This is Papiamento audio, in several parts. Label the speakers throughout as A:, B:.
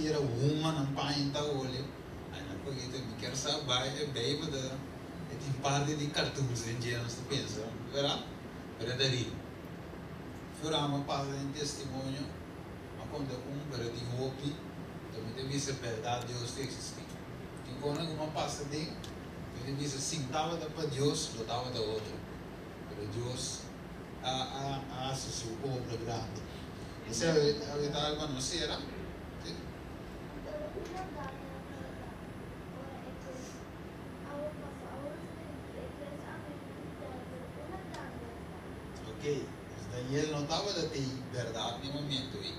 A: sikiera huma nan paña ta hole. Ai nan poquito mi kier sa bai e Bijbel ta e tin parti di cartoons den dje nos ta pensa, verdad? Pero e ta ri. Furama pasa den testimonio, a conta un pero tin hopi ta mi ta bisa berdad Dios ta existi. Tin cosnan cu mi a pasa den mi ta bisa sin tabata pa Dios lo tabata otro. Pero Dios a a a haci su obra grandi. Esey awe ta algo no cera. Si. Ok, dus Daniel no tabata tin berdad n'e momento ei.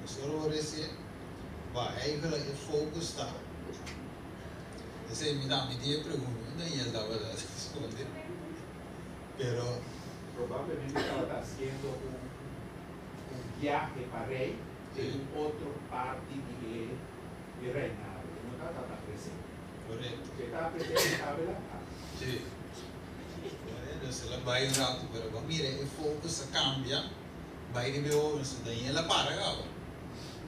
A: Nos ora bo rece, ba eigenlijk e focus ta. Esei mi tambe tin e pregunta, un Daniel tabata sconde? Pero.
B: Probablemente tabata haciendo un un biahe pa rey den un otro parti di e e reinado. E no tabata tan presente.
A: Correcto.
B: Si e tabata presente e tabela a.
A: Si. Entonces el a bai un rato, pero bo a mira e focus a cambia bai riba e hoben. So Daniel a para caba.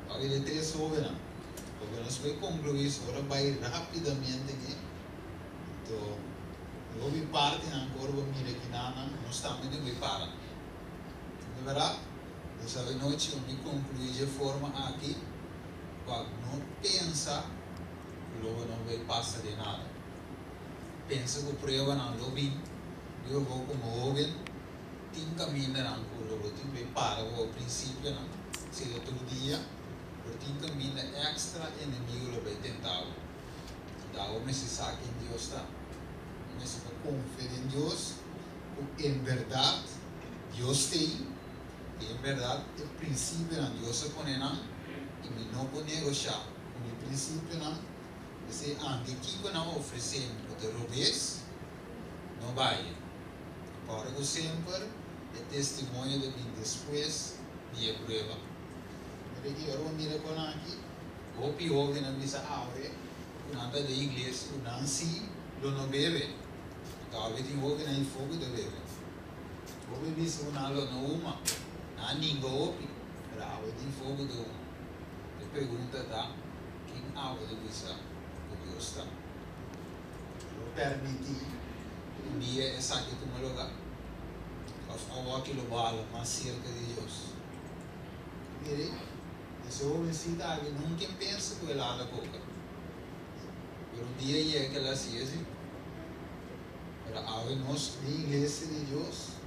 A: Wak riba e tres hobennan. Porque nos por conclui so ora bai rapidamente aki. Anto e hopi partinan cu ora bo mira kinanan nos tambe tin bay para. Di berdad, dus avenochi mi conclui dje forma aki, wak no pensa cu lo bo no bay pasa den nada. Pensa cu pruebanan lo bin riba bo como hoben, tin camindanan cu lo bo tin bay para bo principionan, si ta tur dia, pero tin caminda extra enemigo lo bay tenta bo. Dao mester sa ken Dios ta. Bo mester por konfia den Dios ku en bèrdat Dios t'ei i en bèrdat e prinsipionan Dios a pone nan i mi no por negoshá ku mi prinsipionan. P'esei anke kiko nan ofresé mi ku ta robes, no bai. Kòrda ku semper e testimonio ta bin despues di e prueba. Mira aki, ora bo mira kon aki. Hopi hobennan bisa awe ku nan ta den iglesia ku nan si lo no bebe. Anto awe tin hobennan i foku ta bebe. Hopi bisa ku nan lo no huma. Nan a ninga hopi, pero awe tin foku ta huma. E pregunta ta, ken awe ta bisa ku Dios ta? Lo permití ku un dia esaki tuma lugá? Òf awoki lo bo hala mas serka di Dios? Mire. Ese hobencita aki nunca en pensa cu el hala coca. Pero un dia yega cu el haci esi. Pero awe nos den iglesia di Dios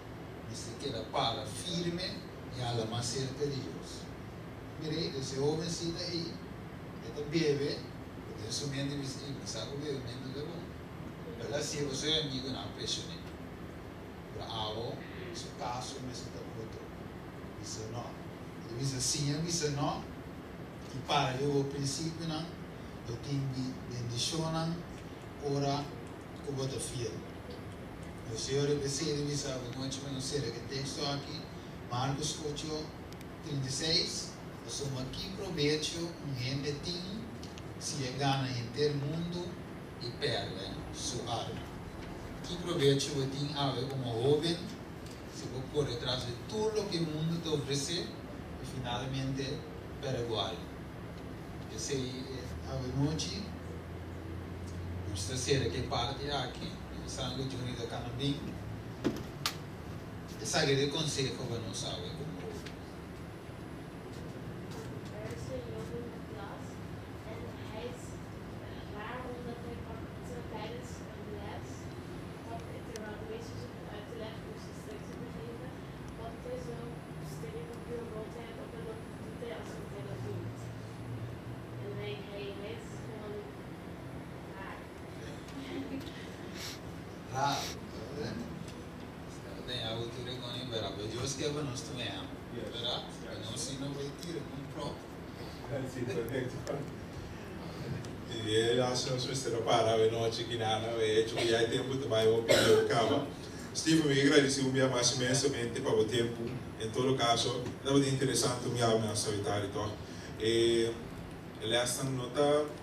A: mester keda para firme y hala mas cerca di Dios. Mira ei, ese hobencita ei e ta bebe, pero den su mente bisa, ey, mi sa cu bebemento ta bon. Pero el haci pasobra e amigonan a presioné. Pero awo su caso mester ta otro. Bisa no. E bisa siña bisa no i para riba bo prinsipionan, bo tin bendishonnan ora ku bo ta fiel. Lo Señor riba esei ta bisa bo nochi pa nos sera ku e teksto aki, Markus ocho, 36, Pasobra ki probecho un hende tin si e gana henter mundu i pèrdè su alma? Ki probecho bo tin awe komo hóben Si bo kore tras di tur loke e mundu ta ofresé i finalmente pèrdè bo alma. P'esei awenochi nos ta sera ku e parti aki, pensando ku Juni ta kana bin. Esaki ta e konseho pa nos awe komo hopi.
C: Er is een jongen in de klas en hij is raar omdat hij pakte tijdens een les, terwijl de meester zat hem uit te leggen moest instructie te geven, pakt hij zo'n stukje papier, rolt hij het op en dan doet hij alsof hij dat doet. En hij, hij, hij is gewoon raar.
A: Raar. Den awe tur e koni bera, pero Dios ke pa nos tuma e am, bera? Pa nos si no bay tira un prop.
D: Si, correcto. Y e laatste nos mester a para awe nochi kinana, e hecho cu ya e tempo ta bay hopi leu caba. Steven, mi ke gradeci un bia mas inmensamente pa bo tempo. En todo caso, e tabata interesante un biaha mi a sabi tardi toch. E lesnan no ta.